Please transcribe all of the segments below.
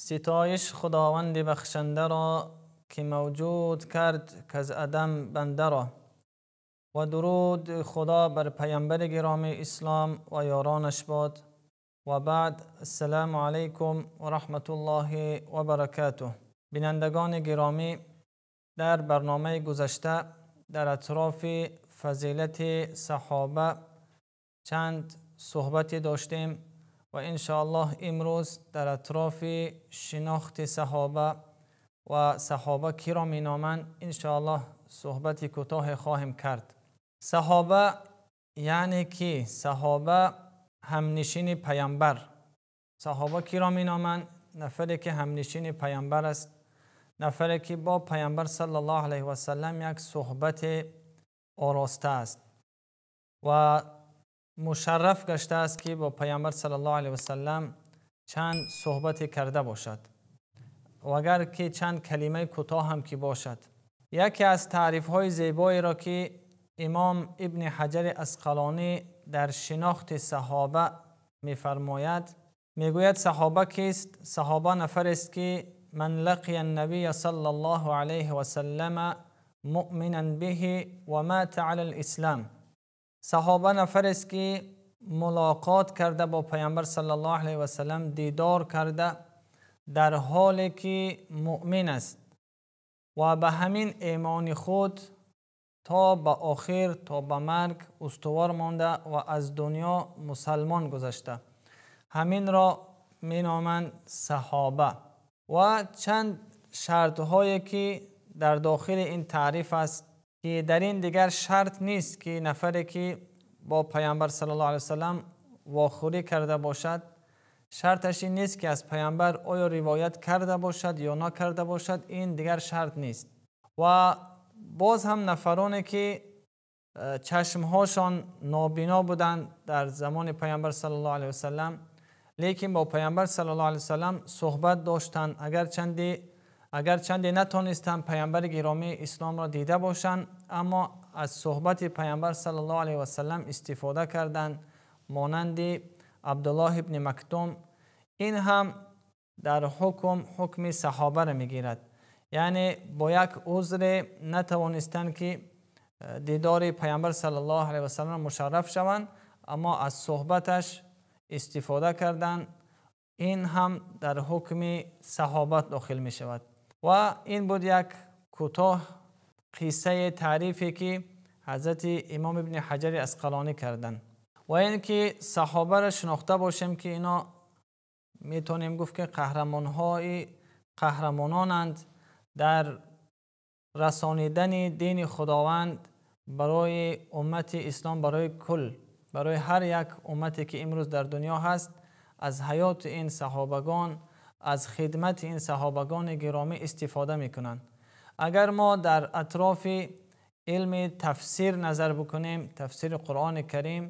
Ситоиш Худованди бахшанда ро, ки мавҷуд кард к-аз адам банда ро, ва дуруди Худо бар паёмбари гиромии ислом ва ёронаш бод. Ва баъд, ассалому алайкум ва раҳматуллоҳи ва баракотуҳ. Бинандагони гиромӣ, дар барномаи гузашта дар атрофи фазилати саҳоба чанд суҳбате доштем ва иншооллоҳ имрӯз дар атрофи шинохти саҳоба ва саҳоба киро меноманд, иншооллоҳ суҳбати кӯтоҳе хоҳем кард. Саҳоба яъне кӣ? Саҳоба ҳамнишини паёмбар. Саҳоба киро меноманд? Нафаре ки ҳамнишини паёмбар аст, нафаре ки бо паёмбар саллаллоҳу алайҳи васаллам як суҳбат ороста аст ва мушарраф гаштааст ки бо паёмбар саллаллоҳу алайҳи васаллам чанд суҳбате карда бошад ва агар ки чанд калимаи кӯтоҳ ҳам ки бошад. Яке аз таърифҳои зебое ро ки имом Ибни Ҳаҷар Асқалонӣ дар шинохти саҳоба мефармояд, мегӯяд: саҳоба кист? Саҳоба нафарест ки ман лақия ан-набия саллаллоҳу алайҳи васаллам муъминан биҳи ва мата алал-ислом. Саҳоба нафарест ки мулоқот карда бо паёмбар саллаллоҳу алайҳи васаллам, дидор карда дар ҳоле ки муъмин аст ва ба ҳамин имони худ то ба охир, то ба марг устувор монда ва аз дунё мусалмон гузашта. Ҳамин ро меноманд саҳоба. Ва чанд шартҳое ки дар дохили ин таъриф аст ки дар ин дигар шарт нест ки нафаре ки бо паёмбар саллаллоҳу алайҳи васаллам вохӯрӣ карда бошад, шарташ ин нест ки аз паёмбар оё ривоят карда бошад ё накарда бошад, ин дигар шарт нест. Ва боз ҳам нафароне ки чашмҳошон нобино буданд дар замони паёмбар саллаллоҳу алайҳи васаллам, лекин бо паёмбар саллаллоҳу алайҳи васаллам суҳбат доштанд, агарчанде натонистанд паёмбари гиромии исломро дида бошанд, аммо аз суҳбати паёмбар саллаллоҳу алайҳи васаллам истифода карданд, монанди Абдуллоҳ ибни Мактум. Ин ҳам дар ҳукми саҳобаро мегирад, яъне бо як узре натавонистанд ки дидори паёмбар саллаллоҳу алайҳи васаллам мушарраф шаванд, аммо аз суҳбаташ истифода карданд. Ин ҳам дар ҳукми саҳобат дохил мешавад. Ва ин буд як кӯтоҳ қиссаи таърифе ки ҳазрати имом Ибни Ҳаҷар Асқалонӣ карданд. Ва ин ки саҳобаро шинохта бошем ки ино метавонем гуфт ки қаҳрамононанд дар расонидани дини Худованд барои уммати ислом, барои кул, барои ҳар як уммате ки имрӯз дар дунё ҳаст. Аз ҳаёти ин саҳобагон, аз хидмати ин саҳобагони гиромӣ истифода мекунанд. Агар мо дар атрофи илми тафсир назар бикунем, тафсири Қуръони Карим,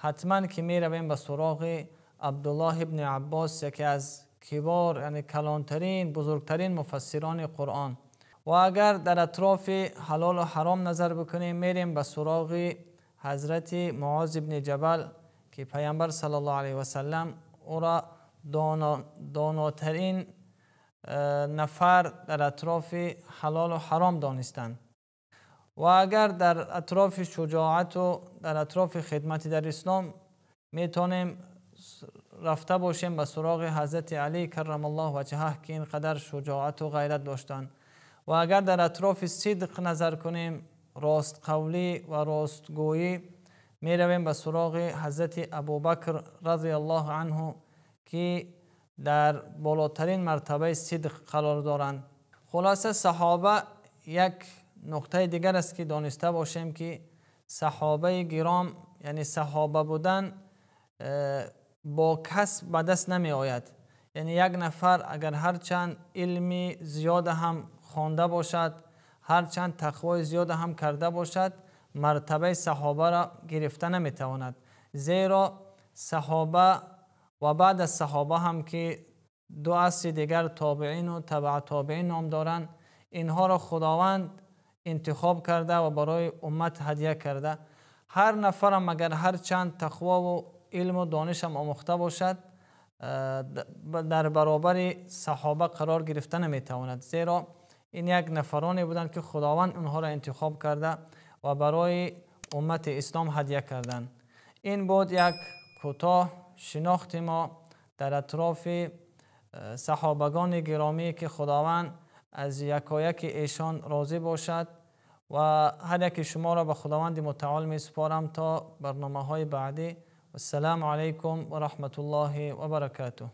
ҳатман ки меравем ба суроғи Абдуллоҳ ибни Аббос, яке аз кибор, яъне калонтарин, бузургтарин муфассирони Қуръон. Ва агар дар атрофи ҳалолу ҳаром назар бикунем, мерем ба суроғи ҳазрати Муоз ибни Ҷабал ки паёмбар саллаллоҳу алайҳи васаллам ӯро донотарин нафар дар атрофи ҳалолу ҳаром донистанд. Ва агар дар атрофи шуҷоату дар атрофи хидмати дар ислом метавонем рафта бошем ба суроғи ҳазрати Алӣ каррамаллоҳу ваҷҳаҳ ки ин қадар шуҷоату ғайрат доштанд. Ва агар дар атрофи сидқ назар кунем, ростқавлӣ ва ростгӯӣ, меравем ба суроғи ҳазрати Абубакр разияллоҳу анҳу ки дар болотарин мартабаи сидқ қарор доранд. Хулоса, саҳоба як нуқтаи дигар аст ки дониста бошем ки саҳобаи гиром, яъне саҳоба будан бо касб ба даст намеояд. Яъне як нафар агар ҳарчанд илми зиёда ҳам хонда бошад, ҳарчанд тақвои зиёда ҳам карда бошад, мартабаи саҳобаро гирифта наметавонад. Зеро саҳоба ва баъд аз саҳоба ҳам ки ду асри дигар тобеин ва табаъ тобеин ном доранд, инҳоро Худованд интихоб карда ва барои уммат ҳадя карда. Ҳар нафарам агар ҳарчанд тақво ва илму донишам омӯхта бошад, дар баробари саҳоба қарор гирифта наметавонад, зеро ин як нафароне буданд, ки Худованд онҳоро интихоб карда ва барои уммати ислом ҳадя карданд. Ин буд як кӯтоҳ шинохти мо дар атрофи саҳобагони гиромӣ, ки Худованд аз якояки эшон розӣ бошад, ва ҳар яки шуморо ба Худованди мутаол месупорам то барномаҳои баъдӣ. Вассалому алайкум ва раҳматуллоҳи ва баракотуҳ.